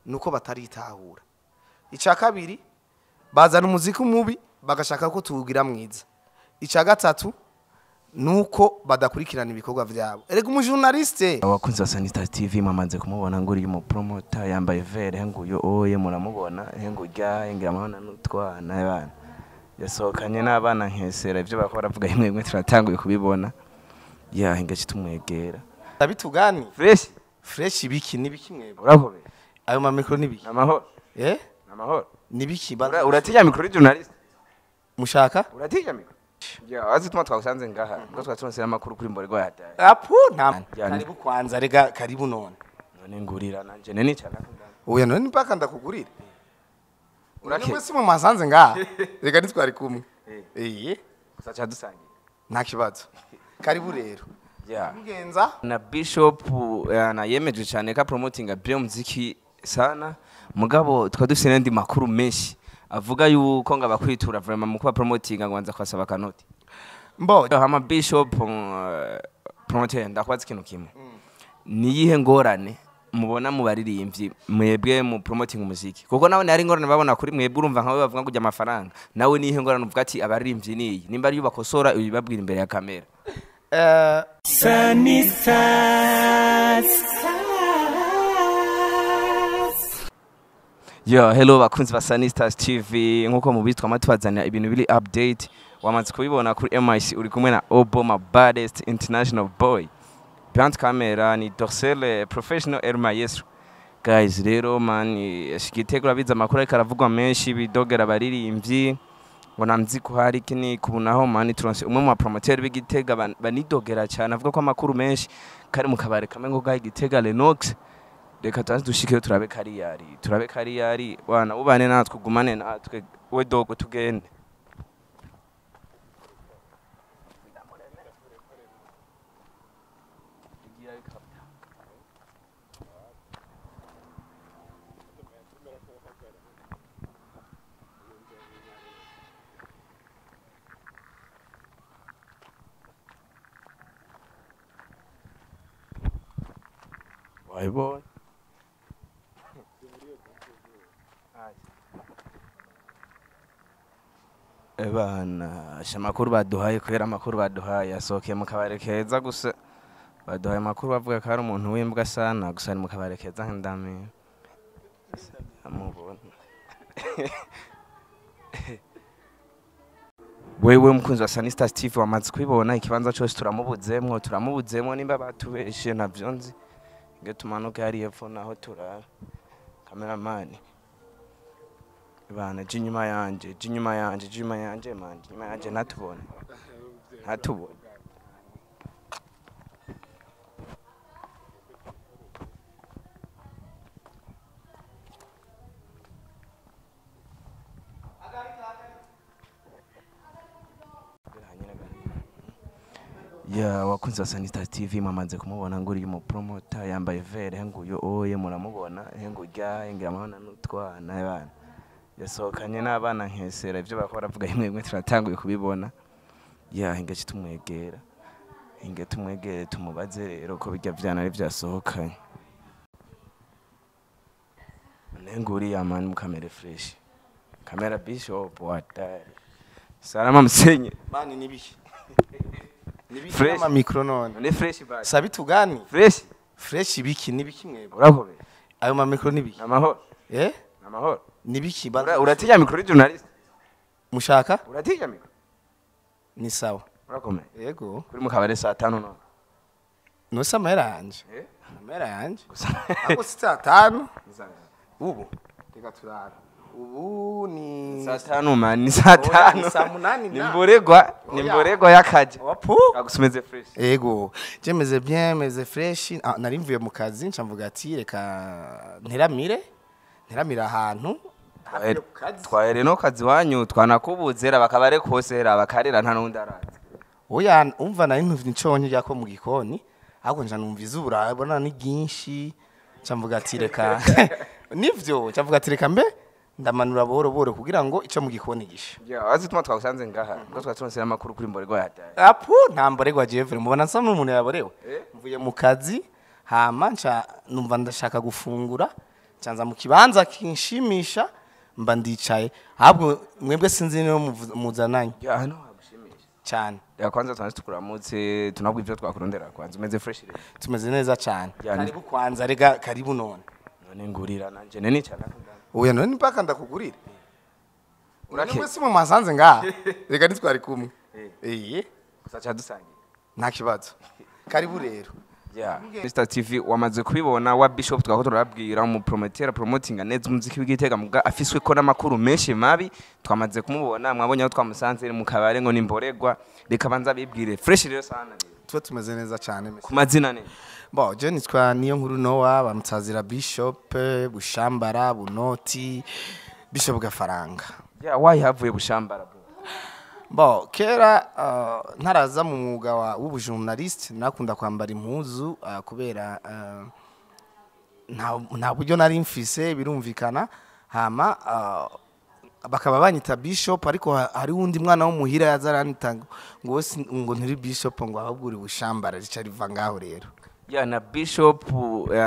Nuko bataritahura. Icya kabiri, bazana umuziki mubi bagashaka ko tuwugira mwiza. Icya gatatu, nuko badakurikirana ibikorwa vyabo. Erega umujournaliste Abakunzi ba Sanita TV, mwamaze kumubona ngo uri mu promoter yambaye vert, nguyo oye muramubona, ngo urya ngira mubona n'utwana abana yasohokanye n'abana nkesera ivyo bakora baravuga imwe imwe turatanguye kubibona ya hingaci tumwegera. Ndabitugani. Fresh. Fresh ibiki nibiki mwebwe? Urakomeye. Ayo ma micro nibiki? Amahoro. Eh? Amahoro. Nibiki? Uratinya micro journalist? Mushaka? Uratinya micro? Ya azi tuma twagusanze ngaha ngo twaturonse amakuru kuri mborego yataye. Apu nta karibu kwanza, rega karibu none. None ngurira nanje nene cyane. Oya none mpaka ndakugurira. Urake mwese mu masanze ngaha. Rega nitwari kumwe. Eh. Gusa cyadusangiye. Nta kibazo. Karibu rero. Ya. Mugenza na Bishop na yemeje cyane ka promotinga byo muziki sana, mugabo twa dufite n'andi makuru menshi avuga yuko ngo abakwitura vraiment mu kuba promotinga ngo banza kwasaba kanoti. Mbo hama Bishop promoter, ndakwaza ikintu kimwe. Niyihe ngorane mubona mu baririmbyi mwebwe mu promoting umuziki? Kuko nawe hari ingorane babona kuri mwebwe, urumva nkawe bavuga ngo ujya amafaranga, nawe niyihe ngorane uvuga ati abaririmbyi niyi nimba ari bakosora ibibabwira imbere ya kamera? Sanita. Yo, hello bakunzi ba Sanista TV, nkuko mubitwa amatwazanira ibintu biri update, wamaze kubibona kuri MIC uri kumwe na Obama baddest international boy. Behind camera ni Dorsel professional El Maestro. Guys rero man shigitegura biza amakuru ariko aravugwa menshi bidogera abaririmbyi ngo namzi ko hari kini kubunaho man turonse umwe mu promoteur b'Igitega banidogera cyane avuga ko amakuru menshi kari mu kabare kamwe ngo ga Igitega Lenox. Reka tuanze dushikeyo turabe kariyari, turabe kariyari wana ubane natwe gumane natwe we dogo tugende. Wayibona ebana amakuru baduhaye kubera amakuru baduhaye asohokeye mu kabare keza, gusa baduhaye amakuru bavuga ko ari umuntu w'imbwa sana, gusa ari mu kabare keza nk'indami amubona. Wewe mukunzi wa Sanista Steve wamaze kubibona ikibanza cyose turamubudzemwo, turamubudzemwo nimba batubeshe ntavyo nzi. Nge tumanuke hari hepfo naho turara. Cameraman bana jinyuma yanje, jinyuma yanje, jinyuma yanje man, jinyuma yanje natubona. Natubona. Ya wakunzi wa Sanita TV, mwamaze kumubona ngo uri mu promoter yambaye vert, nguyo oye muramubona, ngo urya ngira mubona n'utwana abana yasohokanye n'abana nkesera ivyo bakora baravuga imwe imwe turatanguye kubibona. Ya hingaci tumwegera, hinga tumwegere tumubaze rero ko bijya vyana ari vyasohokanye. Nenguri ya man mu kamera fresh, kamera Bishop watari salama msenye mani nibiki nibiki ama micro none ni fresh ba sabitugani. Fresh. Fresh ibiki nibiki mwebwe? Urakomeye. Ayo ma micro nibiki? Amahoro. Eh? Amahoro. Nibiki? Uratinya micro journalist? Mushaka? Uratinya micro? Ni sawa. Urakomeye. Yego. Kuri mu kabare saa 5 none. Nusa amahera yanje. Eh? Amahera yanje. Ako saa 5. Ubu reka turara. Ubu ni saa 5 man, ni saa 5. Saa 8. Ni mboregwa, ni mboregwa yakaje. Wapu? Agusumeze fresh. Yego. Je meze bien, meze fresh. Ah, nari mvuye mu kazi nca mvuga ati reka nteramire. Nteramira ahantu. Twahere no kazi wanyu twanakubuzera bakabare kosera bakarera nta nundi araza. Oya umva nari ntumva inconke ryako mu gikoni, ahubwo nca numva izubura abona ni byinshi nca mvuga ati reka nivyo nca mvuga ati reka mbe ndamanura buhoro buhoro kugira ngo ico mu gikoni gishe. Ya azi tuma twagusanze ngaha ngo twaturonse amakuru kuri mborego yataye. Apu nta mborego Jeffrey mubona nsa n'umuntu yaborewe. Mvuye mu kazi hama nca numva ndashaka gufungura Canza mu kibanza kinshimisha, mba ndicaye. Ahubwo mwebwe sinzi niyo muzananye. Ya, hano hagushimisha. Cyane. Reka kwanza tubanze tukuramutse, tunabwo ivyo twakurondera. Kwanza umeze fresh rero? Tumeze neza cyane. Yani. Karibu kwanza, rega karibu none. None ngurira nanje nene cyane. Oya, none mpaka ndakugurira? Urake. Urake si mu masanze ngaha, reka ntitwari kumwe. Eh. Gusa cyadusangiye. Nta kibazo, karibu rero. Yeah. Mr TV wamaze kubibona wa Bishop twako turabwira mu promoter promoting neza umuziki w'Igitega, muga afiswe ko n'amakuru menshi mabi. Twamaze kumubona, mwabonye aho twamusanze mu kabare ngo nimboregwa. Reka banza bibwire. Fresh rero sana rero. Tuba tumeze neza cyane. Ku mazina ne? Bon, je nitwa Niyo Nkuru Noah, bamutazira Bishop Bushambara Bunoti, Bishop Gafaranga. Yeah, why havuye Bushambara, bro? Bon, kera ntaraza mu mwuga w'ubujournaliste nakunda kwambara impuzu kubera nta buryo nari mfise, birumvikana. Hama bakaba banyita Bishop, ariko hari undi mwana w'umuhira yaza aranita ngo we ngo nturi Bishop, ngo ahubwo uri Bushambara. Rica riva ngaho rero. Yeah, na Bishop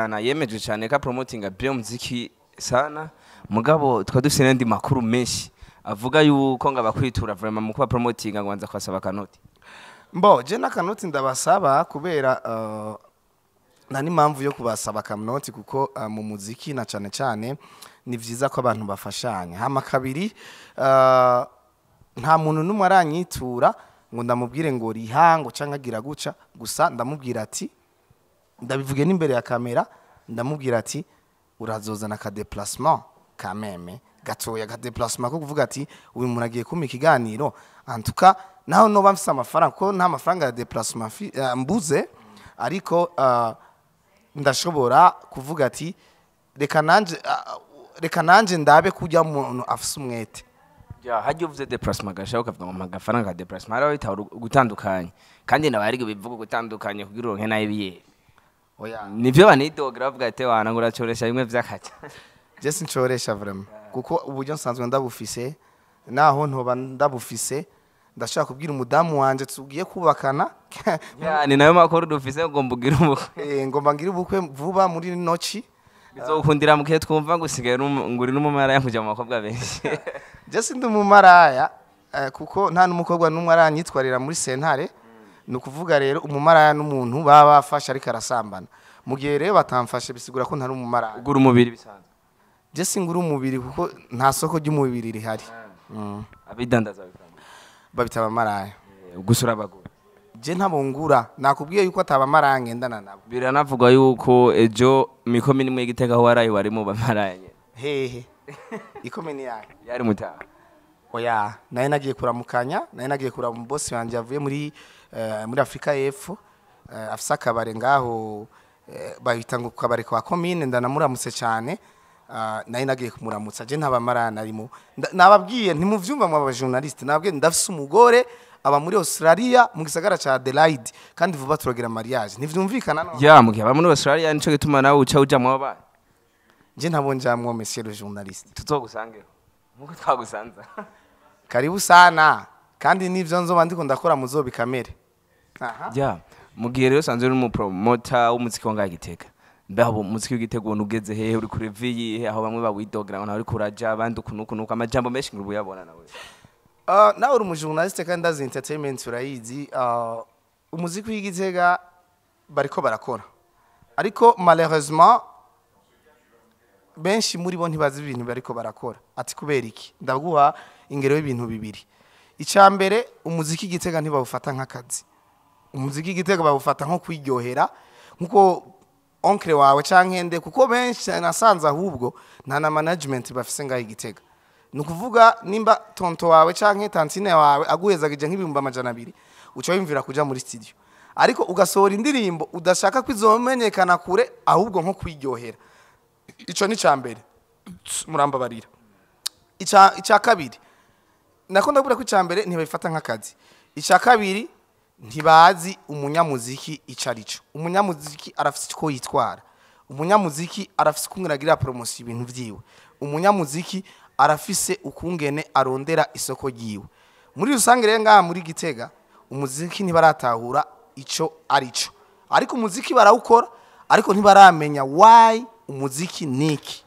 na yemeje cyane ka promoting byo muziki sana, mugabo tukaba dufise n'andi makuru menshi avuga yuko ngo abakwitura vraiment mu kuba promoting ngo banza kwasaba kanoti. Mbo je n'akanoti ndabasaba kubera nta n'impamvu yo kubasaba akanoti, kuko mu muziki na cane cane ni vyiza ko abantu bafashanya. Hama kabiri, nta muntu n'umwe aranyitura ngo ndamubwire ngo riha, ngo canke agira guca. Gusa ndamubwira ati, ndabivuge n'imbere ya kamera, ndamubwira ati urazozana ka déplacement kameme gatoya, ka déplacement ko kuvuga ati uyu muntu agiye kumpa ikiganiro. Antuka naho noba mfise amafaranga, ko nta mafaranga ya déplacement mbuze, ariko ndashobora kuvuga ati reka nanje ndabe kujya umuntu afise umwete. Ya, hajya uvuze déplacement gasha ukavuga ngo agafaranga ka déplacement, hariho bitahura gutandukanye kandi nabari bivuga gutandukanye kugira uronke nayo ibiye. Oya. Nivyo banidogra bavuga ati wana ngo uracoresha bimwe vy'akaca. Je sincoresha vraiment, kuko uburyo nsanzwe ndabufise. Naho ntoba ndabufise, ndashaka kubwira umudamu wanje tugiye kubakana. Ya, ni nayo makuru dufise ngo mbugire ubukwe. Eh, ngomba ngire ubukwe vuba muri noci. Bizokundira mukihe twumva ngo usigaye ngo uri n'umumaraya kuja mu bakobwa benshi? Je sindi umumaraya, kuko nta n'umukobwa n'umwe aranyitwarira muri sentare. Ni ukuvuga rero umumaraya n'umuntu baba bafashe ariko arasambana. Mu gihe rero batamfashe, bisigura ko ntari umumaraya. Ugura umubiri bisanzwe? Je singura umubiri, kuko nta soko ry'umubiri rihari. Abidandaza babitanga? Babita abamaraya. Gusura abagura? Je ntabongura, nakubwiye yuko atabamaraya ngendana nabo. Biranavugwa yuko ejo mikomini imwe y'Igitega aho waraye wari mu bamaraya nyene. Hehe? Ikomini yayo? Yari mutaha. Oya, naye nagiye kuramukanya, naye nagiye kuraba umubosi wanje avuye muri Afrika y'Epfo, afise akabare ngaho, bahita ngo kabare kwa komine. Ndanamuramutse cyane. Naye nagiye kumuramutsa. Je ntabamaraya narimo. Nababwiye ntimuvyumva mu abajournaliste, nababwiye ndafise umugore aba muri Australia mu gisagara ca Adelaide, kandi vuba turagira mariage. Ntivyumvikana none? Ya, mu gihe aba muri Australia, nico gituma nawe uca uja mu babaye? Je ntabo njamwo, monsieur le journaliste. Tuzogusangeho nkuko twagusanza. Karibu sana, kandi nivyo nzoba ndiko ndakora muzobikamere. Aha. Ya, mu gihe rero usanzwe uri umupromota w'umuziki wa ngaha Gitega, mbeho ubu umuziki w'Igitega ubona ugeze hehe? Uri kure yihe aho bamwe bawidogra ngo nawe uriko uraja, abandi uku nuku nuku, amajambo menshi ngo uyabona nawe? Nawe uri umujournaliste kandi ndazi entertainment urayizi. Umuziki w'Igitega bariko barakora, ariko malheureusement benshi muri bo ntibazi ibintu bariko barakora. Ati kubera iki? Ndaguha ingero y'ibintu bibiri. Icya mbere, umuziki Igitega ntibawufata nk'akazi. Umuziki Igitega bawufata nko kwiryohera, nkuko oncle wawe canke nde, kuko benshi nasanze ahubwo nta na management bafise ngaho Igitega. Ni ukuvuga nimba tonto wawe canke tantine wawe aguhezagije nk'ibihumbi 200, uca wiyumvira kuja muri studio, ariko ugasohora indirimbo udashaka ko izomenyekana kure, ahubwo nko kwiryohera. Ico ni ca mbere, murambabarira. Ica kabiri nako ndabura ko ica mbere ntibabifata nk'akazi, ica kabiri ntibazi umunyamuziki ico arico. Umunyamuziki arafise uko yitwara, umunyamuziki arafise ukungene agira promotion ibintu vyiwe, umunyamuziki arafise ukungene arondera isoko ryiwe. Muri rusange rero ngaha muri Gitega umuziki ntibaratahura ico arico, ariko umuziki barawukora, ariko ntibaramenya why umuziki niki.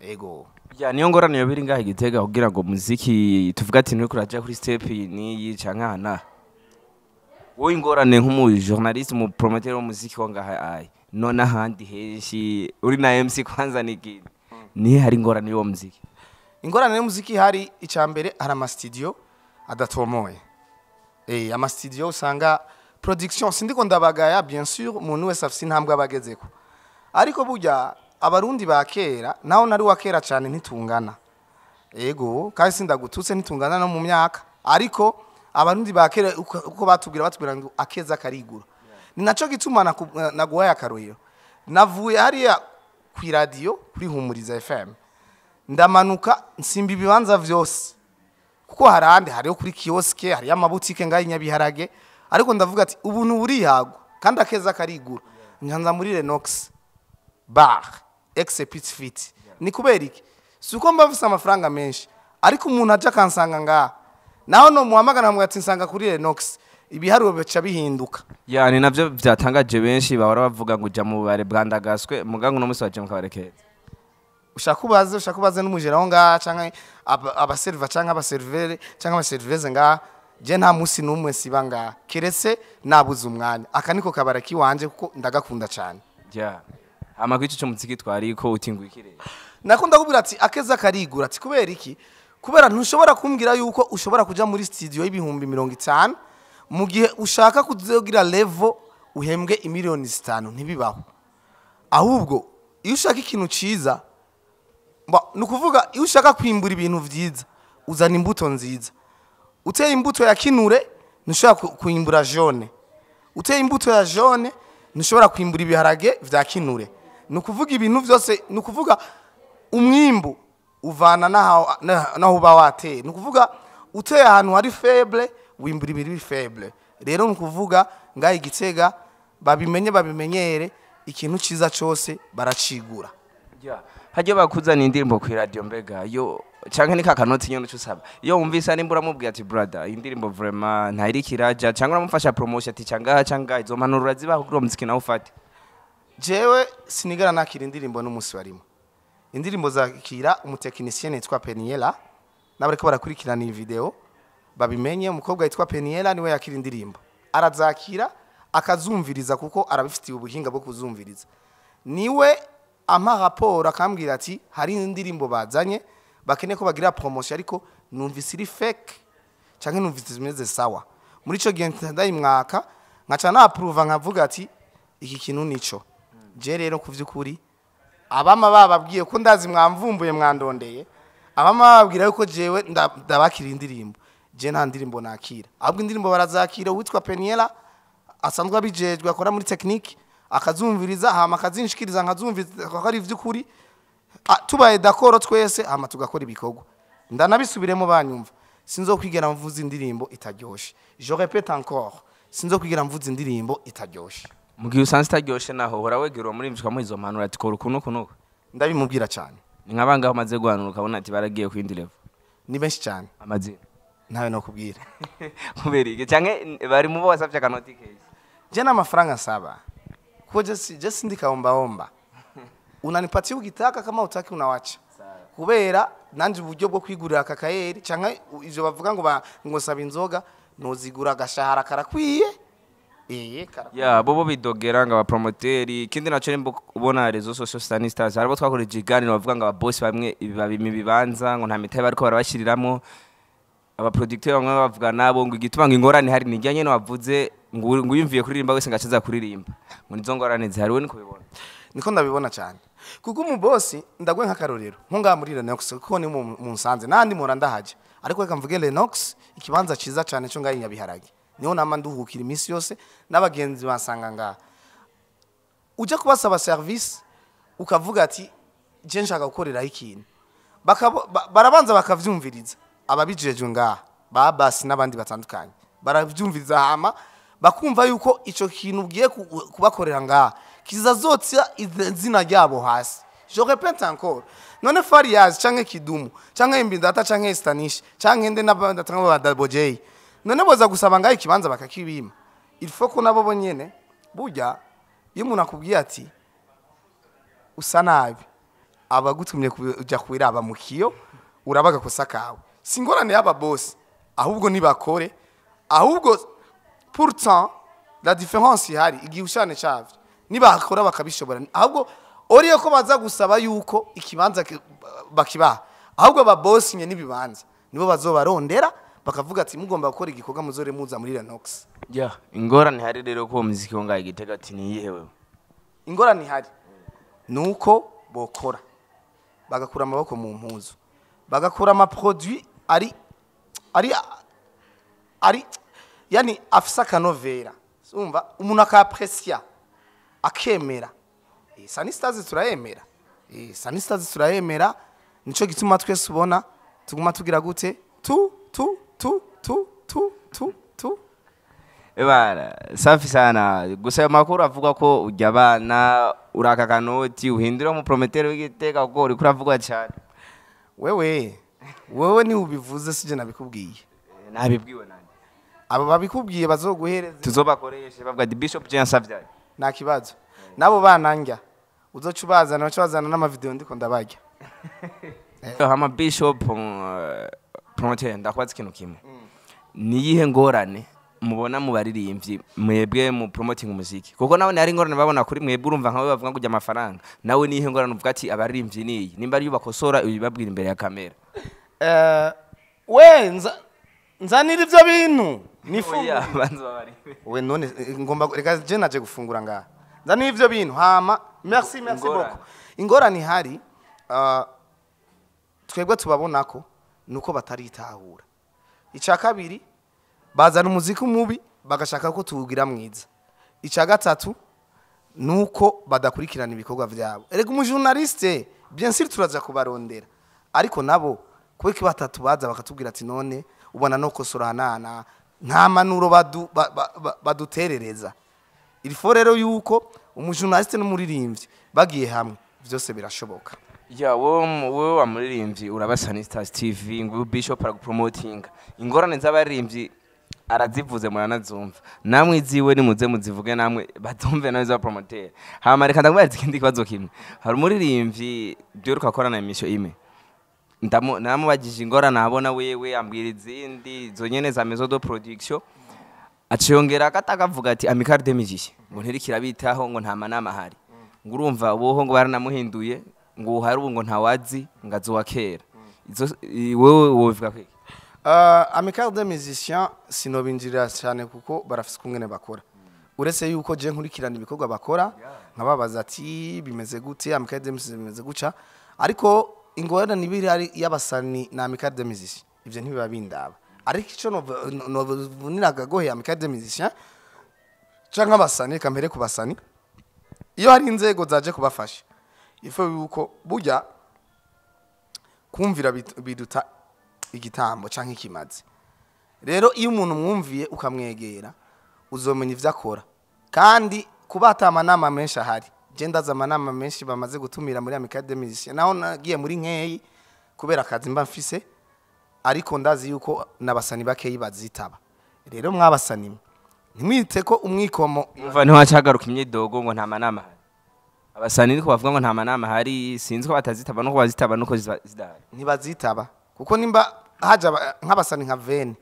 Ego. Ya, niyo ngorane yo biri ngaha Gitega kugira ngo muziki tuvuga ati nturiko uraja kuri step niyi canke aha naha. Wowe ingorane nk'umu journaliste, umu promoteur w'umuziki wo ngaha ayi none ahandi henshi uri na MC, kwanza ni ikintu nihe hari ingorane y'uwo muziki? Ingorane y'umuziki hari, icya mbere, hari amastudio adatomoye. Amastudio usanga production, sindiko ndabagaya, bien sûr, umuntu wese afise intambwe abagezeko, ariko burya Abarundi ba kera, naho nari wa kera cyane, ntitungana. Ego, kandi sindagututse, ntitungana no mu myaka, ariko Abarundi ba kera uko batubwira ngo akeza karigura. Ni naco gituma naguhaye akarorero. Navuye hariya ku radio kuri Humuriza FM, ndamanuka nsimba ibibanza vyose, kuko hari ahandi hariho kuri kiosque, hariyo amabutike ngaho i Nyabiharage, ariko ndavuga ati ubuntu burihagwa kandi akeza karigura. Nyanza muri Renox Bar ex Fit. Ni kubera iki? Si uko mba mfise amafaranga menshi, ariko umuntu aje akansanga ngaha, naho no muhamagara nkamubwira ati nsanga kuri Renox, ibiharuro bica bihinduka. Ya, ni navyo vyatangaje benshi bahora bavuga ngo uja mu bare bwandagaswe, mugango uno musi waje mu kabare keza. Ushaka ubaze n'umujera aho ngaha, canke abaserva canke abaservere canke abaserveze ngaha. Je nta musi n'umwe siba ngaha keretse nabuze umwanya. Aka niko kabara kiwanje kuko ndagakunda cane. Ya, hama kwico c'umuziki twariko utinguye ikirere. Nakunda kubwira ati akeza karigura. Ati kubera iki? Kubera ntushobora kumbwira yuko ushobora kuja muri studio y'50,000 mu gihe ushaka kuzogira level uhembwe imiliyoni 5. Ntibibaho. Ahubwo iyo ushaka ikintu ciza, ni ukuvuga iyo ushaka kwimbura ibintu vyiza, uzana imbuto nziza. Uteye imbuto ya kinure ntushobora kwimbura jaune. Uteye imbuto ya jaune ntushobora kwimbura ibiharage vya kinure. Ni ukuvuga ibintu vyose, ni ukuvuga umwimbu uvana naho uba wateye. Ni ukuvuga uteye ahantu hari faible, wimbura ibiri faible. Rero ni ukuvuga ngaho Igitega babimenye, babimenyere, ikintu ciza cose baracigura. Ya, hajya bakuzana indirimbo ku radio, mbega yo canke ni kakanoti nyene ucusaba iyo wumvise nimba uramubwira ati brother, iyi ndirimbo vraiment ntayiri kiraja, canke uramufasha promotion ati cangaha cangaha, izo mpanuro urazibaha kugira uwo muziki nawe ufate? Jewe sinigara nakira indirimbo n'umunsi warimo. Indirimbo zakira umutekinisiyene yitwa Peniela. N'abariko barakurikirana iyi video babimenye, umukobwa yitwa Peniela niwe yakira indirimbo. Arazakira akazumviriza kuko arabifitiye ubuhinga bwo kuzumviriza. Niwe ampa raporo akambwira ati hari indirimbo bazanye bakeneye ko bagira promotion, ariko numvise iri fake canke numvise zimeze sawa. Muri ico gihe ndayimwaka, nkaca naapprova, nkavuga ati iki kintu nico. Je rero ku vy'ukuri, abama bababwiye ko ndazi mwamvumbuye mwandondeye, abama bababwira yuko jewe ndabakira indirimbo. Je nta ndirimbo nakira, ahubwo indirimbo barazakira uwitwa Peniela asanzwe abijejwe, akora muri technique, akazumviriza, hama akazinshikiriza, nkazumviriza ko ari ivy'ukuri. Tubaye d'accord twese, hama tugakora ibikorwa. Ndanabisubiremo banyumva, sinzokwigera mvuza indirimbo itaryoshe. Je répète encore, sinzokwigera mvuza indirimbo itaryoshe. Mu gihe usanze itaryoshe naho, uhora wegera uwo muririmbyi ukamuha izo mpanuro ati kora uku n'uku n'uku? Ndabimubwira cyane. Ni nka bangahe umaze guhanura ukabona ati baragiye ku yindi level? Ni benshi cyane. Amazina? Ntawe no kubwira. Kubera iki? Canke bari mu bo wasavye akanoti keza? Je n'amafaranga nsaba, kuko je sindi kaombaomba. Unanipatia ukitaka, kama utaki unawacha, kubera nanje uburyo bwo kwigurira akakayeri canke ivyo bavuga ngo ngo saba inzoga, nozigura, agashahara karakwiye. Ya, bobo bidogera ngo abapromoteri. Ikindi naco, nimba ubona réseaux sociaux Star Stars, haribo twakoreje iganiro bavuga ngo ababosi bamwe babima ibibanza, ngo nta mitahe bariko barabashiriramwo. Abaproducteur bamwe bavuga nabo ngo igituma ngo ingorane hari nijya nyene wavuze ngo uyumviye kuririmba wese ngacaza kuririmba, ngo nizo ngorane zihari. We niko bibona? Niko ndabibona cyane, kuko umubosi, ndagwe nk'akarorero nko ngaha muri Lenox, kuko ni mu nsanze n'ahandi mpora ndahaja, ariko reka mvuge Lenox, ikibanza ciza cyane cyo ngaha i Nyabiharage, niho nama nduhukira iminsi yose n'abagenzi bansanga ngaha. Ujya kubasaba service ukavuga ati je nshaka gukoreraho ikintu, barabanza bakavyumviriza. Ababijejwe ngaha ba basi n'abandi batandukanye baravyumviriza, hama bakumva yuko ico kintu ugiye kubakorera ngaha kizazotsa izina ryabo hasi. Je répète encore, none Fariaz canke Kidumu canke Mbindata canke Stanish canke nde n'abandi canke ba Double J, none boza gusaba ngaha ikibanza bakakibima? Il faut ko nabo bonyene, burya iyo umuntu akubwiye ati usa nabi. Abagutumye kuja kwiraba mu kiyo, uraba agakosa kawe. Si ingorane y'aba boss, ahubwo nibakore. Ahubwo pourtant la différence ihari, igihushane cavyo, nibakora bakabishobora, ahubwo oriyo ko baza gusaba yuko ikibanza bakibaha, ahubwo aba boss nye n'ibibanza nibo bazobarondera, bakavuga ati mugomba gukora igikorwa, muzore muza muri Renox. Yeah, ingorane hari rero ko uwo muziki wo ngaho Igitega ati niyihe wewe? Ingorane ihari nuko bokora bagakura amaboko mu mpuzu, bagakura amaproduit ari yani afise akanovera, umva umuntu akapresia, akemera. Sunny Stars turayemera, Sunny Stars turayemera, nico gituma twese ubona tuguma tugira gute, tu tu tu tu tu tu tu. Ebana, safi sana. Gusa ayo makuru avuga ko ujya abana uraka kanoti uhindura mu promoteur w'Igitega, kuko uriko uravuga cyane. Wewe ni ubivuze, sije nabikubwiye. Nabibwiwe nande? Abo babikubwiye bazoguhereza. Tuzobakoreshe bavuga ati Bishop Jean Savyaye. Nta kibazo, nabo bananja uzoca ubazana, baca bazana n'amavideo ndiko ndabarya. Hama Bishop, promoteur, ndakwaza ikintu kimwe. Niyihe ngorane mubona mu baririmbyi mwebwe mu promoting umuziki? Kuko nawe hari ingorane babona kuri mwebwe, urumva nkawe bavuga ngo ujya amafaranga, nawe niyihe ngorane uvuga ati abaririmbyi niyi, nimba ari bakosora ubibabwira imbere ya kamera? We nzanira ivyo bintu nifungura. Oya, banza babarire. We none ngomba reka je naje gufungura ngaha, nzanira ivyo bintu hama. Merci, merci Ingorane. beaucoup. Ingorane ihari, twebwe tubabona ko nuko bataritahura. Icya kabiri, bazana umuziki mubi bagashaka ko tuwugira mwiza. Icya gatatu nuko badakurikirana ibikorwa vyabo. Erega umujournaliste, bien sûr turaza kubarondera, ariko nabo kubera batatu baza bakatubwira ati none ubona no kosora nana, nta manuro baduterereza. Il faut rero yuko umujournaliste n'umuririmbyi bagiye hamwe, vyose birashoboka. Ya, wowe wa muririmbyi uraba Sunny Stars TV, ngo Bishop aragupromotinga. Ingorane z'abaririmbyi arazivuze, muranazumva, namwe iziwe nimuze muzivuge, namwe batumve nawe za promoteur. Hama reka ndakubaza ikindi kibazo kimwe. Hari umuririmbyi duheruka gukorana emission imwe, namubajije ingorane abona wewe, ambwira izindi izo nyene za maison de production, aciyongera akatakavuga ati Amicale des Musiciens ngo ntirikirabitaho, ngo nta manama ahari, ngo urumva woho ngo baranamuhinduye, ngo uhari ubu ngo ntawazi ngo azowa kera. Izo wewe wobivuga kwiki? Amicale des Musiciens sinobinjirira cyane kuko barafise ukungene bakora, uretse yuko je nkurikirana ibikorwa bakora, nkababaza ati bimeze gute, Amicale des Musiciens bimeze guca. Ariko ingorane ibiri ari y'abasani na Amicale des Musiciens, ivyo ntibiba bindaba. Ariko ico novunira agagohe Amicale des Musiciens canke abasani, reka mpere ku basani, iyo hari inzego zaje kubafasha, ifo yuko burya kumvira biruta igitambo canke ikimazi. Rero iyo umuntu mwumviye ukamwegera, uzomenya ivyo akora. Kandi kuba ata amanama menshi ahari, je ndazi amanama menshi bamaze gutumira muri Amicale des Musiciens, naho nagiye muri nkeyi kubera akazi mba mfise, ariko ndazi yuko n'abasani bakeyi bazitaba. Rero mwabasani, ntimwite ko umwikomo. Umva, ntiwacagaruka imyidogo ngo nta manama ahari. Abasani niko bavuga ngo nta manama ahari, sinzi ko batazitaba nuko bazitaba nuko zidahari. Ntibazitaba kuko nimba haje nk'abasani nka 20,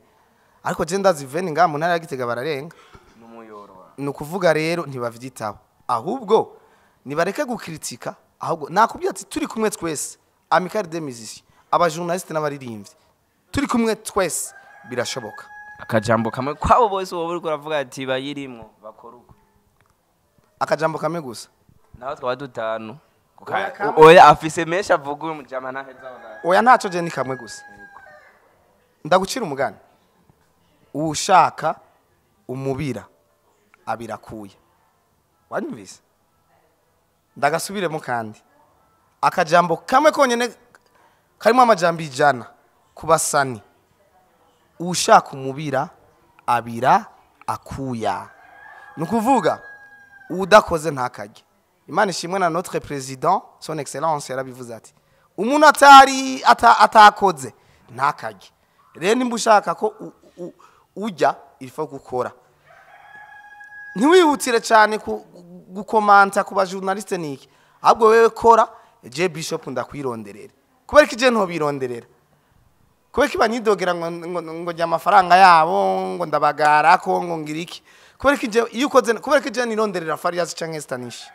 ariko je ndazi 20 ngaha mu ntara ya Gitega bararenga. N'umuyoro wa Ni ukuvuga rero ntibavyitaba, ahubwo nibareke gukritika. Ahubwo nakubwiye ati turi kumwe twese, Amicale des Musiciens, abajournaliste n'abaririmbyi, turi kumwe twese birashoboka. Akajambo kamwe kwabo bose wowe uriko uravuga ati bayirimwo bakora uko. Akajambo kamwe gusa? Naho twaba dutanu. Oya, kamwe. Oya, afise menshi avuga uyu mujama, ntaheza aho ngaho. Oya, ntaco, je ni kamwe gusa. Ndagucira umugani: ushaka umubira abirakuye. Wanyumvise? Ndagasubiremo kandi, akajambo kamwe konyene karimo amajambo 100 ku basani: ushaka umubira abira akuya. Ni ukuvuga udakoze ntakarye. Imana ishimwe na notre président, son excellence, yarabivuze ati umuntu atari atakoze ntakarye. Rero nimba ushaka ko ujya, il faut gukora. Ntiwihutire cyane gukomanta ku bajournaliste niki, ahubwo wewe kora. Je Bishop ndakwironderera. Kubera ko je ntobironderera, kubera ko banyidogera ngo njya amafaranga yabo, ngo ndabagarako, ngo ngira iki. Kubera ko je iyo ukoze, kubera ko je nironderera Farias canke Stanish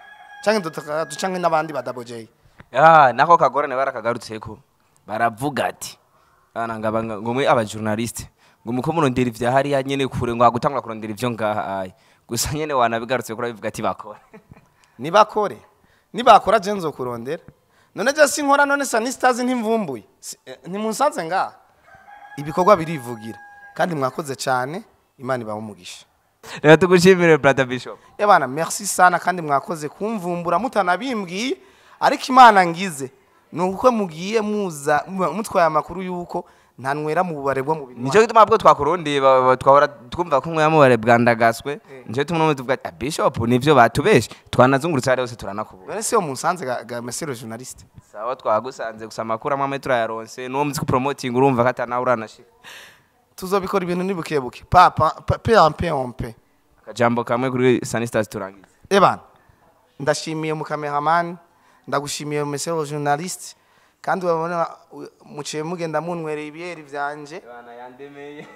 canke Dr. canke n'abandi ba Double J. Ah, nako kagorane barakagarutseko, baravuga ati ana ngaba ngo mwe aba journaliste ngo muko murondera ivya hariya nyene kure, ngo agutangura kurondera ivyo ngaha. Ayi gusa nyene wanabigarutse kuri bivuga ati bakora. Nibakore, nibakora je nzokurondera. None je sinkora? None Sunny Stars ntimvumbuye? Ntimunsanze ngaha? Ibikorwa birivugira. Kandi mwakoze cyane, Imana ibahe umugisha. Reka tugushimire, brother Bishop. Ebana, merci sana. Kandi mwakoze kumvumbura mutanabimbwiye, ariko Imana ngize ni uko mugiye muza mutwaye amakuru y'uko ntanywera mu bubare bwo mu binwa. Nico gituma bwo twakurondeye, twahora twumva ko mwamubare bwandagaswe. Nico gituma n'umwe tuvuga ati: "Ah, Bishop nivyo batubeshe." Twanazungurutse hariya hose, turanakubura. None siyo munsanze ga monsieur le journaliste? Sawa, twagusanze gusa amakuru amwe amwe turayaronse n'uwo muzi ku promoting, urumva ko atanawe uranashika. Tuzobikora, ibintu ni buke buke, pa pa pa, pe en pe en pe. Akajambo kamwe kuri Sunny Stars turangize. Ebana, ndashimiye mu cameraman, ndagushimiye monsieur le journaliste. Kandi urabona muciye mugenda munywereye ibiyeri vyanje. Bana yandemeye.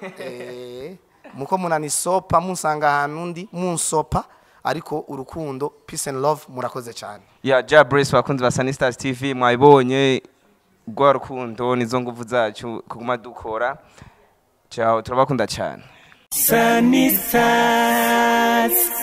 Muko munanisopa, munsanga ahantu ndi munsopa, ariko urukundo, peace and love, murakoze cyane. Ya Jabres, bakunzi ba Sunny Stars TV, mwabibonye rwa rukundo nizo nguvu zacu kuguma dukora. Ciao, turabakunda cyane. Sunny Stars.